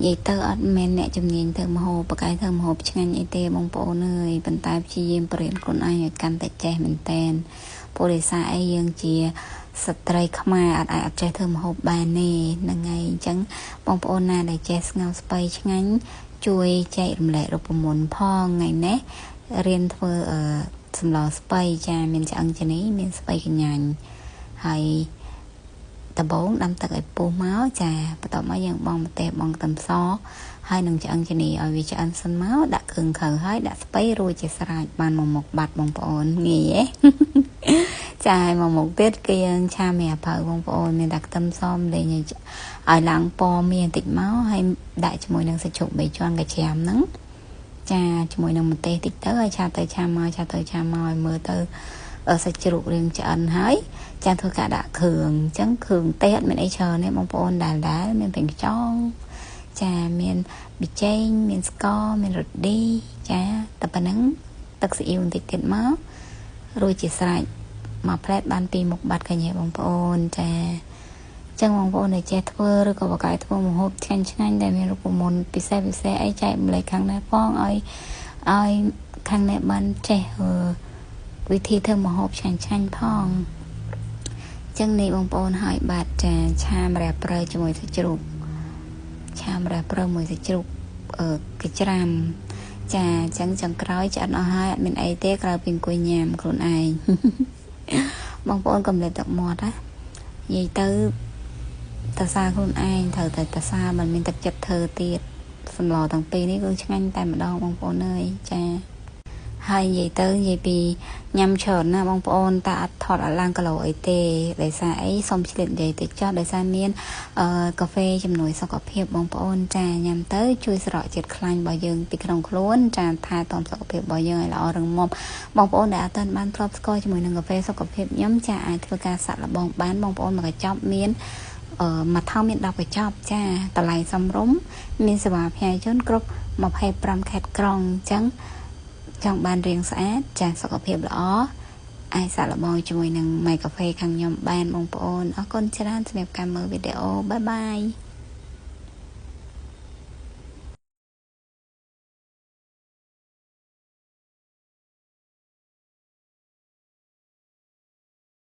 និយាយទៅអត់មែនអ្នកជំនាញធ្វើម្ហូបបកកាយធ្វើម្ហូបឆ្ងាញ់អីទេបងប្អូនអើយប៉ុន្តែព្យាយាមបរៀនខ្លួនឯងឲ្យកាន់តែចេះមែនតែនព្រោះដោយសារអីយើងជាស្ត្រីខ្មែរអត់អាចអត់ចេះធ្វើម្ហូបបានទេហ្នឹងហើយអញ្ចឹងបងប្អូនណាដែលចេះស្ងោរស្ពៃឆ្ងាញ់ជួយចែករំលែករូបមន្តផងថ្ងៃនេះរៀនធ្វើសម្លស្ពៃចាមានឆ្អឹងជំនីមានស្ពៃកញ្ញាញ់ហើយដំបូងដាំទឹកឲ្យពុះមកចាបន្ទាប់មកយើងបង់ម្ទេសបង់ខ្ទឹមសហើយនឹងឆ្អឹងជំនីឲ្យវាឆ្អិនសិនមកដាក់គ្រឿងក្រៅហើយដាក់ស្ពៃរួចជាស្រេចបានមកមុខបាត់បងប្អូនងាយទេចាហើយមកមុខទៀតគឺយើងឆាមីអាផៅបងប្អូនមានតែខ្ទឹមសម្លេងឲ្យឡើងពណ៌មានបន្តិចមកហើយដាក់ជាមួយនឹងសាច់ជ្រូកបីជាន់កាច្រាមហ្នឹងចាជាមួយនឹងម្ទេសតិចទៅហើយឆាទៅឆាមកឆាទៅឆាមកឲ្យមើលទៅសាច់ជ្រូករៀងឆ្អិនហើយចាធ្វើការដាក់គ្រឿងអញ្ចឹងគ្រឿងទេសអត់មានអីច្រើនទេបងប្អូនដែលមានប្រេងខ្យងចាមានប៊ីចេងមានស្ករមានរឌីចាតែប៉ុណ្្នឹងទឹកស៊ីអ៊ីវបន្តិចទៀតមករួចជាស្រេចមួយផ្លែតបានពីរមុខបាត់កញ្ញាបងប្អូនចាចឹងបងប្អូនដែលចេះធ្វើឬក៏បកកាយធ្វើម្ហូបឆ្ងាញ់ឆ្ងាញ់ដែលមានរូបមន្តពិសេសពិសេសអីចែកម្លែកខាងនេះផងឲ្យខាងនេះបានចេះវិធីធ្វើម្ហូបឆ្ងាញ់ឆ្ងាញ់ផងចឹងនេះបងប្អូនហើយបាត់ចាឆាម្រះព្រៅជាមួយសាច់ជ្រូកឆាម្រះព្រៅមួយសាច់ជ្រូកកច្រាំចាអញ្ចឹងចុងក្រោយឆ្អិនអស់ហើយអត់មានអីទេក្រៅពីអង្គុយញ៉ាំខ្លួនឯងបងប្អូនកុំលេបទឹកមាត់ណានិយាយទៅតសាខ្លួនឯងត្រូវតែតសាមិនមានទឹកចិត្តធ្វើទៀតសម្លទាំងពីរនេះគឺឆ្ងាញ់តែម្ដងបងប្អូនអើយចាហើយនិយាយទៅនិយាយពីញ៉ាំច្រើនណាបងប្អូនតែអត់ថតអត់ឡើងគីឡូអីទេដោយសារអីសុំឆ្លៀតនិយាយតិចចោះដោយសារមានកាហ្វេជំនួយសុខភាពបងប្អូនចាញ៉ាំទៅជួយស្រកជាតិខ្លាញ់របស់យើងពីក្នុងខ្លួនចាថែទាំសុខភាពរបស់យើងឲ្យល្អរឹងមាំបងប្អូនដែលអត់ទាន់បានធ្លាប់ស្គាល់ជាមួយនឹងកាហ្វេសុខភាពខ្ញុំចាអាចធ្វើការសាក់លបងបានបងប្អូនមួយកញ្ចប់មានមួយថង់មាន10កញ្ចប់ចាតម្លៃសមរម្យមានសេវាផ្ញើជូនគ្រប់25ខេត្តក្រុងអញ្ចឹងចង់បានរាងស្អាតចាសុខភាពល្អអាចសាកល្បងជាមួយនឹង My Cafe ខាងខ្ញុំបានបងប្អូនអរគុណច្រើនសម្រាប់ការមើលវីដេអូបាយបាយ។